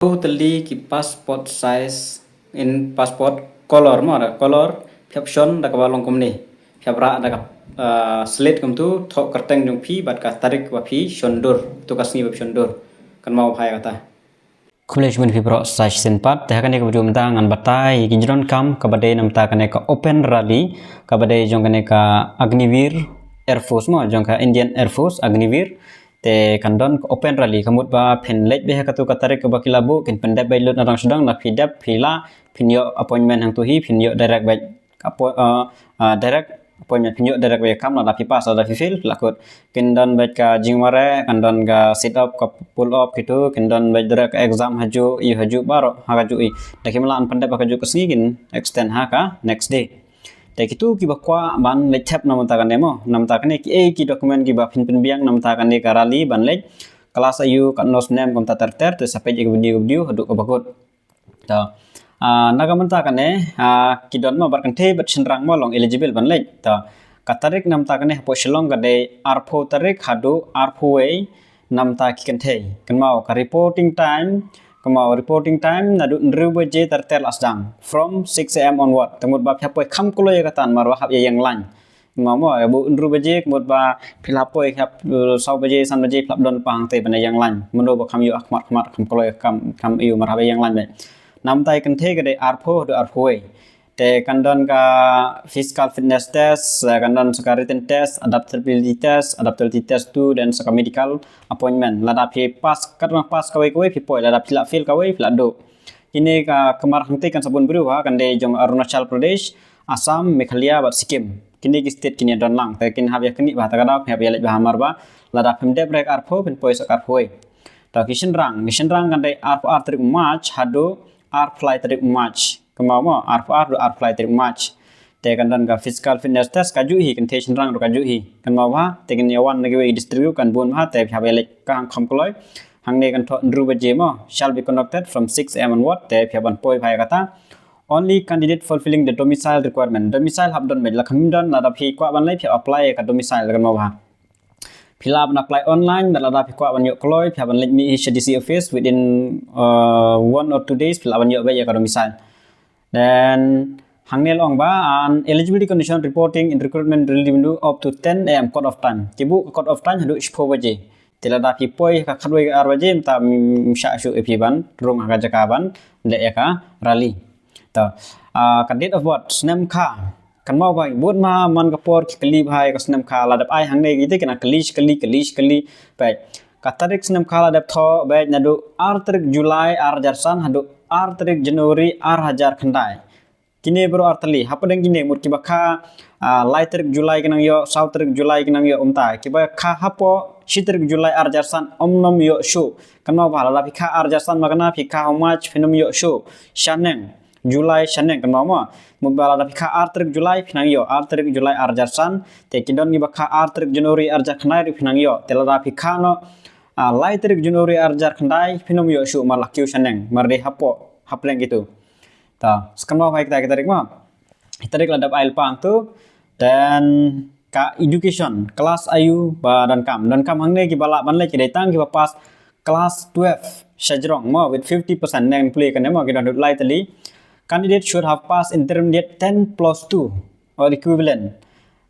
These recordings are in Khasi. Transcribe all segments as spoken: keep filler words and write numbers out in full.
Totally ki passport size in passport color mo da color phi hap shon da kaba long kumne. Phi hap rah da ka ah, slate kumtu thoh kyrteng jong phi bad ka tarik ba phi shon dur. Tu ka sngi ba phi shon dur. Kan mau bha ïa kata. Khublei shibun phi baroh sa shisien pat, te ha kane ka video mynta ngan batai ïa ki jingdonkam kaba dei namta kane ka open rally, kaba dei jong kane ka Agniveer Air Force mo, jong ka Indian Air Force Agniveer. Te kan don ka open rally, ka mut ba phin leit beit ha katu ka tarik kaba ki la buh, kin pyndep beit lut na dong sha dong, lada phi dep phi lah, phin ïoh appointment hangtu hi, phin ïoh direct beit. Ka appo-, ah, ah, direct appointment, phin ïoh direct beit ïa ka kam, lada phi pass, lada phi fail, la kut. Kin don beit ka jingmareh, kan don ka sit up, ka pull up kitu, kin don beit direct ka exam hajuh, ïa hajuh baroh, ha kajuh i. Da kim lah ban pyndep ha kajuh ka sngi kin extend ha ka next day. Te kitu kiba kwah ban leit thep namta kane mo, namta kane kiei ki document kiba phin pynbiang namta kane ka rally ban leit. Ka la sa ïoh katno snem kumta ter ter, te sa peit ïa ka video, video haduh kaba kut. To. Ah, na ka mynta kane, ah, ki don mo bad kynthei bad shynrang mo long eligible ban leit. To. Ka tarik namta kane hapoh Shillong ka dei arphew tarik haduh arphew wei namta ki kynthei. Kynmaw ka reporting time, kynmaw reporting time naduh hynriew baje ter ter la sdang. From six A M onward. Te mut ba phi hap poi kham kloi ïa kata namar ba hap ïa ïeng lain. Mo mo, ïa buh hynriew baje, ka mut ba phi lah poi, hap, uh, saw baje, san baje, phi lah don pang te ban ïeng lain. Mynno ba kham ïoh khmat khmat, kham kloi, kham, kham ïoh marhap ïeng lain beit. Namta ïa kynthei ka dei arphew haduh arphew wei. Te kan don ka physical fitness test, eh, kan don sa ka written test, adaptability test, adaptability test two, then sa ka medical appointment. Lada phi pass, katba pass kawei kawei, phi poi, lada phi lah fail kawei, phi lah duh. Kine ka kamar hangtei kan sa bun briew ha, kan dei jong Arunachal Pradesh, Assam, Meghalaya bad Sikkim. Kine ki state kine don lang, te kin hap ïa kane ba, te ka daw phin hap ïa leit ba hamar ba lada phim dep re ka arphew, phin poi sa ka arphew wei. To ki shynrang, ki shynrang kan dei arphew ar tarik March haduh arphew lai tarik March. Kynmaw mo, arphew ar haduh arphew lai tarik March. Te kan don ka physical fitness test kajuh hi, kynthei shynrang ruh kajuh hi. Kynmaw ba, te kin ïa wan na kiwei ki district ruh kan bun ba, te phi hap ïa leit ka hang kham kloi. Hangne kan thoh hynriew baje mo, shall be conducted from six A M onward, te phi hap ban poi bha ïa kata. Only candidate fulfilling the domicile requirement. Domicile hap don beit, lada phim don, lada phi kwah ban leit, phi hap apply ïa ka domicile, kynmaw ba. Phi lah ban apply online, bad lada phi kwah ban ïoh kloi, phi hap ban leit mih hi sha D C office within, uh, one or two days, phi lah ban ïoh beit ïa ka domicile. Then, hangne la ong ba, an eligibility condition reporting in recruitment rally window up to ten A M cut off time. Ki buh ka cut off time haduh shiphew baje. Te lada phi poi ka khatwei ka ar baje, mynta ym shah shuh ïa phi ban rung ha ka jaka ban leh ïa ka rally. To, ah, ka date of birth, snem kha. Kynmaw ba, bun ma man ka por ki kylli bha ïa ka snem kha, la dep ai hangne ki te kine kylli shi kylli, kylli shi kylli. Bad ka tarik snem kha la dep thoh, bad naduh ar tarik July ar hajar san haduh ar tarik January ar hajar khyndai. Kine baroh ar tylli, hapdeng kine mut kiba kha, ah, lai tarik July ki nang ïoh, saw tarik July ki nang ïoh, kumta. Kiba kha hapoh shi tarik July ar hajar san ym nym ïoh shuh. Kynmaw ba lada phi kha ar hajar san ma kane, phi kha ha March phin nym ïoh shuh. Shaneng, July shaneng, kynmaw mo. Mut ba lada phi kha ar tarik July phi nang ïoh, ar tarik July ar hajar san. Te ki don kiba kha ar tarik January ar hajar khyndai ruh phi nang ïoh. Te lada phi kha noh, ah, lai tarik January ar hajar khyndai phin nym ïoh shuh, namar la kiew shaneng, namar dei hapoh, hapdeng kitu. To, sa kynmaw bha ïa kita ki tarik mo. Ki tarik la dep ai lypa hangtu. Then ka education, class aiu ba donkam. Donkam hangne kiba lah ban leit ki dei tang kiba pass class twelve shajrong mo with fifty percent, neng pule kane mo, ki don haduh lai tylli. Candidate should have passed intermediate ten plus two or equivalent,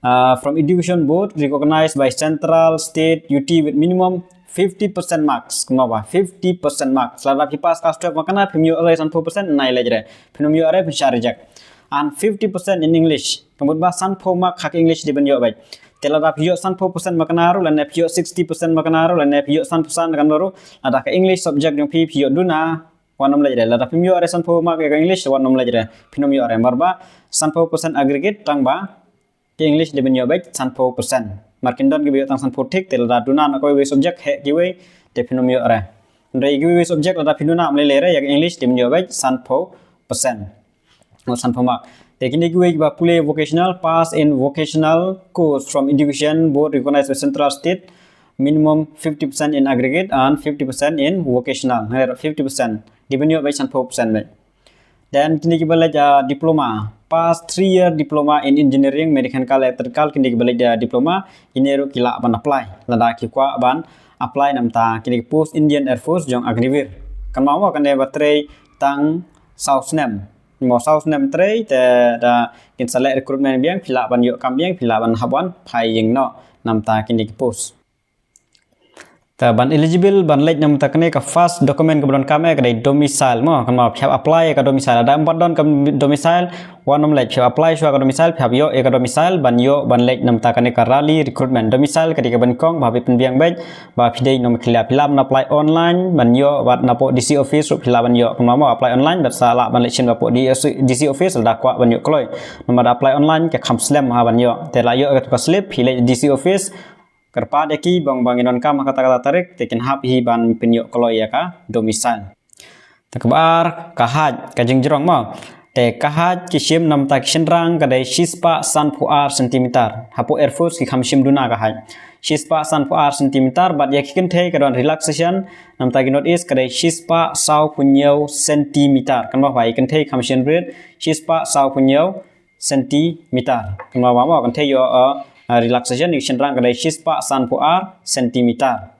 uh, from education board recognized by central, state, U T with minimum fifty percent marks. Kynmaw ba, fifty percent marks. Lada phi pass class twelve ma kane, phim ïoh re sanphew percent, nai leit re. Phim ïoh re, phin shah reject. And fifty percent in English. Ka mut ba sanphew mark ha ka English dei ban ïoh beit. Te lada phi ïoh sanphew percent ma kane ruh, lane phi ïoh sixty percent ma kane ruh, lane phi ïoh sanphew san kane ruh, lada ka English subject jong phi phi ïoh duna, wat nym leit re. Lada phim ïoh re sanphew mark ïa ka English, wat nym leit re. Phim ïoh re. Namar ba sanphew percent aggregate tang ba ka English dei ban ïoh beit sanphew percent. Namar kin don kiba ïoh tang sanphew thik, te lada duna na kawei subject, heh kiwei, te phim ïoh re. Hynrei kiwei subject lada phi duna ym lei lei re, ïa ka English dei ban ïoh beit sanphew percent. Mo sanphew mark. Te kine kiwei kiba pule vocational, pass in vocational course from education board recognized by central, state, minimum fifty percent in aggregate and fifty percent in vocational. Hynrei fifty percent. Dei ban ïoh beit sanphew percent beit. Then kine kiba leit, ah, diploma, pass three year diploma in engineering, mechanical, electrical, kine kiba leit, ah, diploma, kine ruh ki lah ban apply. Lada ki kwah ban apply namta kine ki post Indian Air Force jong Agniveer. Kan mut mo kane ba trei tang saw snem. Mo saw snem trei te da kin sa leh recruitment biang, phi lah ban ïoh kam biang, phi lah ban hap ban phai ïing noh namta kine ki post. Te ban eligible ban leit namta kane, ka first document kaba donkam eh ka dei domicile mo. Kan mut phi hap apply ka domicile. Lada ym pat don ka domicile, wat nym leit, phi hap apply shuwa ka domicile, phi hap ïoh ïa ka domicile ban ïoh ban leit namta kane ka rally recruitment. Domicile ka dei kaba nyngkong ba phi pynbiang beit ba phi dei nongmihkhlia. Phi lah ban apply online ban ïoh bad napoh D C office ruh phi lah ban ïoh. Kan mut mo apply online bad sa lah ban leit shim napoh D C office lada kwah ban ïoh kloi. Namar da apply online ka kham slem ha ban ïoh. Te la ïoh ïa katu ka slip, phi leit D C office, kyrpad ïa ki ba ong ba ngi donkam ha kata kata tarik, te kin hap hi ban pynïoh kloi ïa ka domicile. Te kaba ar, ka height, ka jingjrong mo. Te ka height ki shim namta ki shynrang ka dei shispah sanphew ar centimeter. Hapoh Air Force ki kham shim duna ka height. Shispah sanphew ar centimeter, bad ïa ki kynthei ka don relaxation namta ki North East ka dei shispah sawphew hynñiew centimeter. Kan mut ba ïa ki kynthei kham shim rit shispah sawphew hynñiew centimeter. Kan mut ba mo kynthei ïoh, uh, uh, relaxation, ïa ki shynrang ka dei shispah sanphew ar centimeter.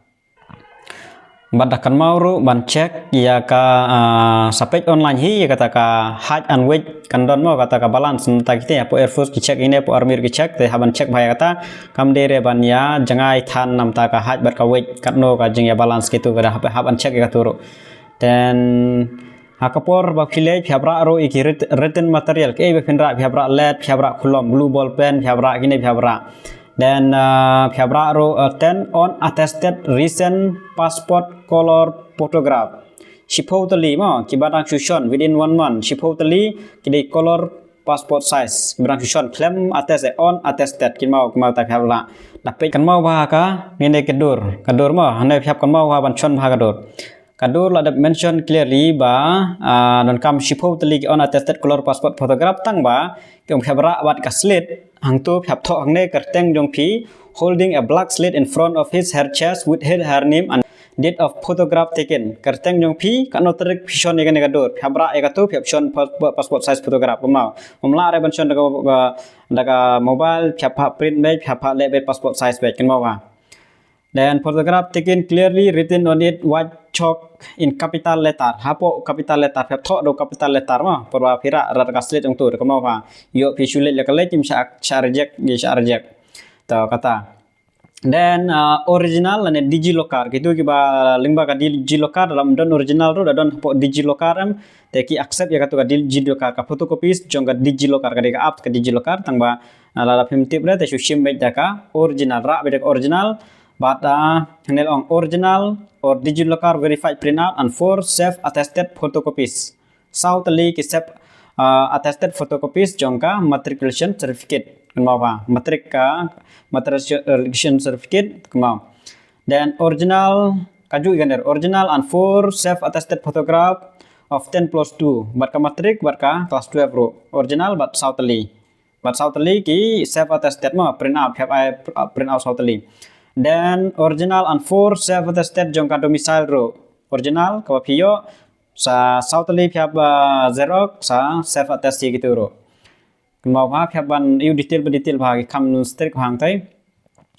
Bad da kan mut ruh ban check ïa ka, ah, sa peit online hi ïa kata ka height and weight, kan don mo kata ka balance, namta kita hapoh Air Force ki check, ine hapoh Army ruh ki check, te hap ban check bha ïa kata. Kam dei re ban ïa jngai than namta ka height bad ka weight, katno ka jingïa balance kitu, ka da hap, hap ban check ïa katu ruh. Then ha ka por ba phi leit, phi hap rah ruh ïa ki writ-, written material, kaei ba phin rah, phi hap rah lead, phi hap rah kulom, blue ball pen, phi hap rah kine, phi hap rah. Then, uh, phi hap rah ruh, uh, ten unattested recent passport color photograph. Shiphew tylli mo kiba dang shu shon within one month. Shiphew tylli ki dei color passport size, kiba dang shu shon khlem attest, eh, unattested. Kan mut, kan mut ta phi hap rah. Da peit kan mut ba ka, ngin ïa ka dur, ka dur mo, hane phi hap kan mut ba ban shon ba ka dur. Ka dur la dep mention clearly ba, ah, donkam shiphew tylli ki unattested color passport photograph, tang ba ki ong phi hap rah bad ka slate, hangtu phi hap thoh hangne kyrteng jong phi, holding a black slate in front of his, her chest with his, her name and date of photograph taken. Kyrteng jong phi, katno tarik phi shon ïa kane ka dur. Phi hap rah ïa katu, phi hap shon pas-, passport size photograph. Kumno? Ym lah re ban shon da ka, da ka mobile, phi hap print beit, phi hap leh beit passport size beit. Kan mut ba Then photograph taken clearly, written on it, white chalk in capital letter. Hapoh capital letter, phi hap thoh da u capital letter mo. Por ba phi rah, rah ka slate ong tu, da ka mo pha. Ïoh phi shu leit la ka leit, im shah, shah reject, ïa shah reject. To kata. Then, uh, original lane DigiLocker. Kitu kiba lyngba ka DigiLocker, lada ym don original ruh, da don hapoh DigiLocker em. Te ki accept ïa katu ka DigiLocker, ka photocopies jong ka DigiLocker, ka dei ka app ka DigiLocker, tang ba, uh, lada phim tip re, te shu shim beit da ka original, rah beit da ka original. Bad, uh, hangne la ong original or DigiLocker verified printout and four self attested photocopies. Saw tylli ki self, uh, attested photocopies jong ka matriculation certificate. Kan mut ba matric ka matriculation certificate, kan mut. Then original, kajuh ïa kane, original and four self attested photograph of ten plus two. Bad ka matric, bad ka class twelve ruh. Original bad saw tylli. Bad saw tylli ki self attested mo, print out, phi hap ai, uh, print out saw tylli. Then original and four self attested jong ka domicile ruh. Original kaba phi ïoh, sa saw tylli phi hap, uh, xerox, sa self attest kitu ruh. Kan mut ba phi hap ban ïoh detail ba detail ba ki kham strict ba hangtai.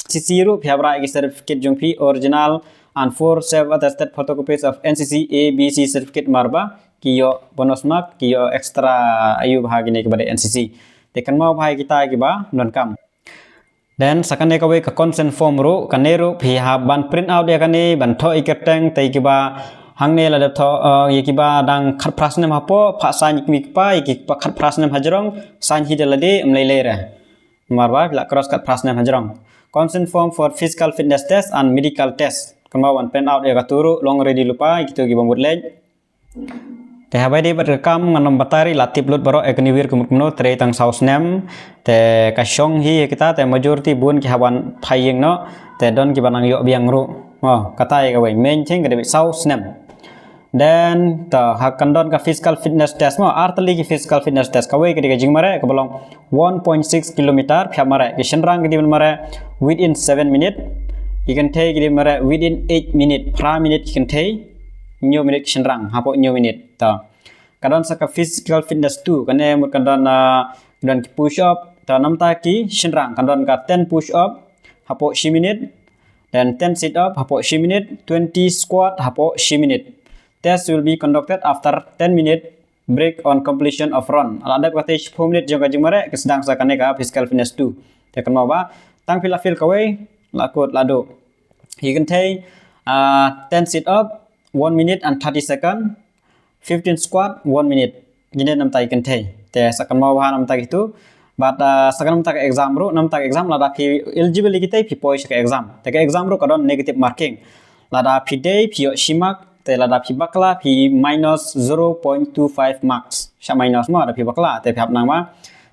C C ruh phi hap rah ïa ki certificate jong phi, original and four self attested photocopies of N C C A B C certificate, namar ba ki ïoh bonus mark, ki ïoh extra aiu ba ha kine kiba dei N C C. Te kan mut ba ïa kita kiba donkam. Then sa kane kawei ka consent form ruh, kane ruh phi hap ban print out ïa kane, ban thoh ïa ki kyrteng, te kiba hangne la dep thoh, uh, ïa kiba dang khatphra snem hapoh, pha sign ïa ki kpa, ïa kiba khatphra snem hajrong, sign hi da lade, ym lei lei re. Namar ba phi la cross khatphra snem hajrong. Consent form for physical fitness test and medical test. Kan mut ban print out ïa katu ruh, long ready lypa, ïa kitu kiba mut leit. Te haba ïadei bad ka kam ngan ym batai re, la tip lut baroh ïa kane wir ka mut kumno, trei tang saw snem. Te ka shong hi ïa kita, te majority bun ki hap ban phai ïing noh. Te don kiba nang ïoh biang ruh. Oh, kata ïa kawei, main thing ka dei saw snem. Then, to, ha kan don ka physical fitness test mo, ar tylli ki physical fitness test, kawei ka dei ka jingmareh, kaba long one point six kilometer, phi hap mareh, ki shynrang ki dei ban mareh within seven minute, ki kynthei ki dei ban mareh within eight minute, phra minute ki kynthei, hynñiew minute ki shynrang, hapoh hynñiew minute, to. Ka don sa ka physical fitness two, kane mut kan don, ah, don ki push up, to namta ki shynrang, kan don ka ten push up, hapoh shi minute, then ten sit up, hapoh shi minute, twenty squat, hapoh shi minute. Test will be conducted after ten minute break on completion of round. La dep kata shiphew minit jong ka jingmareh, ki sdang sa kane ka physical fitness two. Te kynmaw ba tang phi la fill kawei, la kut la duh. Hi kynthei, ah, ten sit up, one minute and thirty second, fifteen squat, one minute. Kine namta ki kynthei. Te sa kynmaw ba namta kitu. Bad, ah, sa kynmaw namta ka exam ruh, namta ka exam lada phi eligible ïa kitei phi poi sha ka exam. Te ka exam ruh ka don negative marking. Lada phi dei phi ïoh shi mark, te lada phi bakla phi minus zero point two five marks. Sha minus mo lada phi bakla, te phi hap nang ma.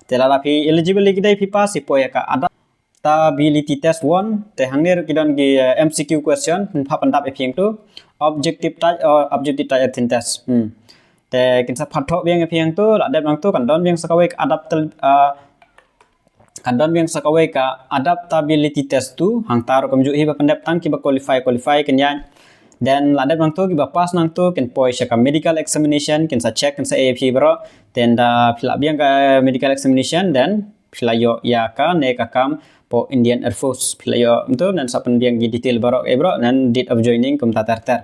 Te lada phi eligible ïa kitei phi pass phi poi ïa ka adaptability test one, te hangne ruh ki don ki, eh, M C Q question, phin pha pyndap ïa phi hangtu. Objective type, uh, objective type written test. Hmm. Te kin sa phat thoh biang ïa phi hangtu, la dep nangtu kan don biang sa kawei ka adapt, uh, kan don biang sa kawei ka adaptability test tu, hangta ruh kumjuh hi ba pyndep tang kiba qualify, qualify kin ïaid. Then la dep nangtu kiba pass nangtu kin poi sha ka medical examination, kin sa check, kin sa ïa phi baroh. Then da phi la biang ka medical examination, then phi la ïoh ïa kane ka kam hapoh Indian Air Force. Phi la ïoh kumtu, then sa pynbiang ki detail baroh ïa baroh, then date of joining kumta ter ter.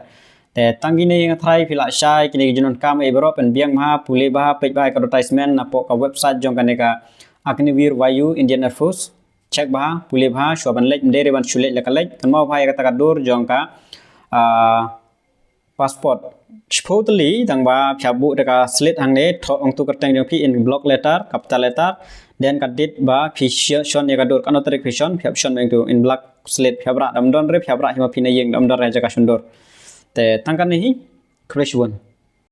Te tang kine nga tharai phi la shai kine ki jingdonkam ïa baroh, pynbiang bha, pule bha, peit bha ka advertisement napoh ka website jong kane ka Agniveer Vayu Indian Air Force. Check bha, pule bha, shuwa ban leit, ym dei re ban shu leit la ka leit. Kynmaw bha ïa kata ka dur jong ka, ah, passport. Shiphew tylli, tang ba phi hap buh da ka slate hangne, thoh hangtu kyrteng jong phi in block letter, capital letter, then ka date ba phi shon ïa ka dur, kano tarik phi shon, phi hap shon hangtu in black slate, phi hap rah, da ym don re, phi hap rah hi ma phi na ïing, da ym don re jaka shon dur. Te tang kane hi, khublei shibun.